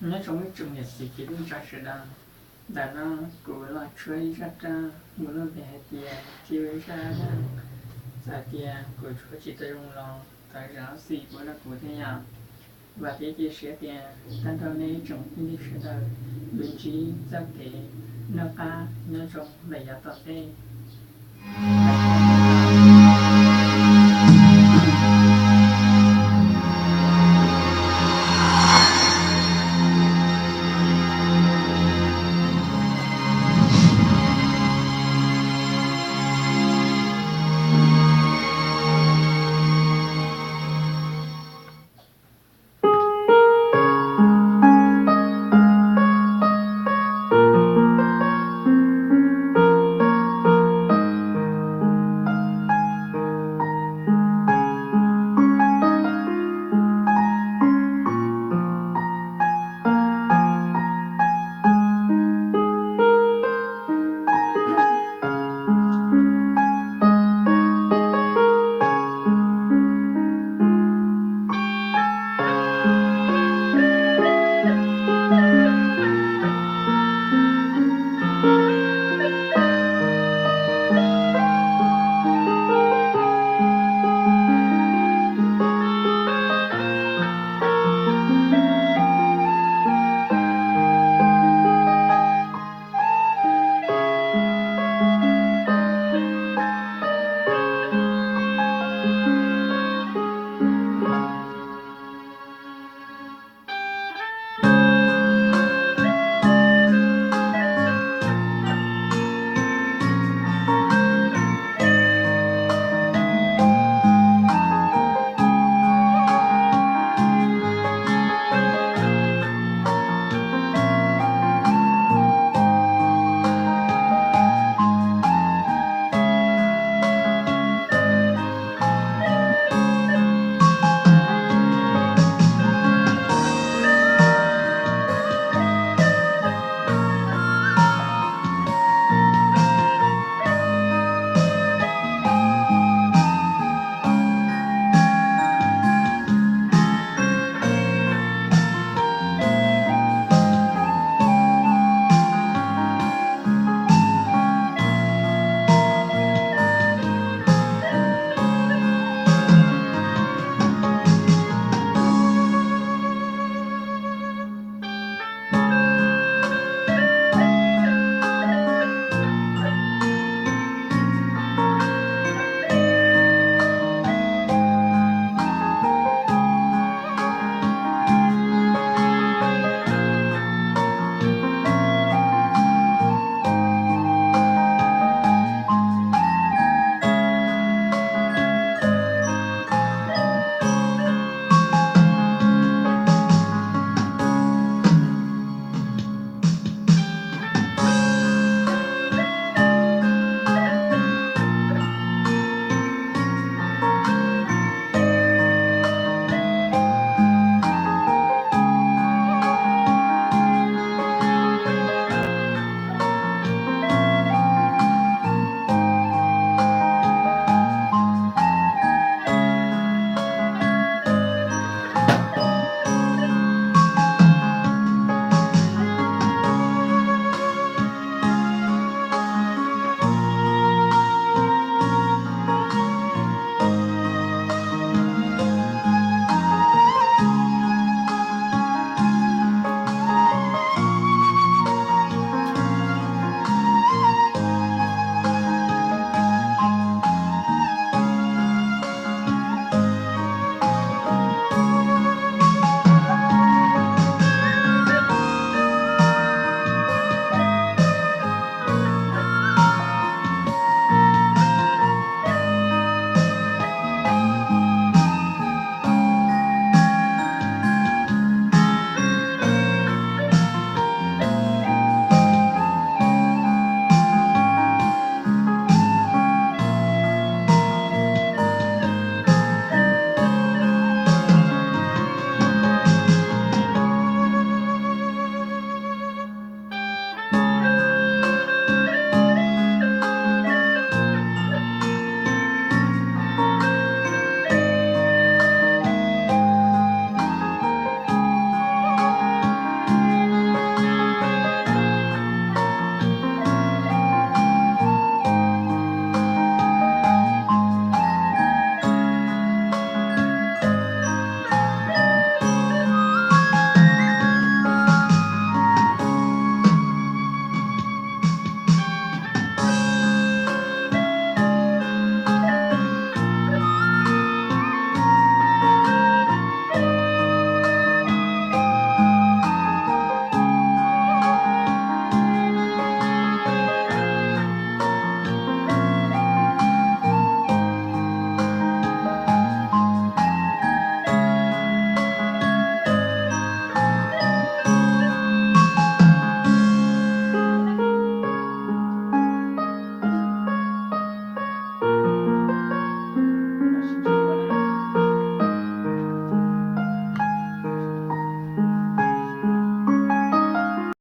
Nyob zoo ib tsoom niam txiv kwv tij neej tsa sawv daws, ntawm no kuv los tshuab ib zaj dab mus lub npe hais tias Txiv Zaj Dab. Txawm tias kuv tshuab tsis tau zoo los thov zam lub txim pub rau kuv thiab yom. Vam thiab cia siab tias tag nrho nej ib tsoom kwv tij sawv daws yuav ntsib txoj kev noj qab nyob zoo lawm yav tom ntej.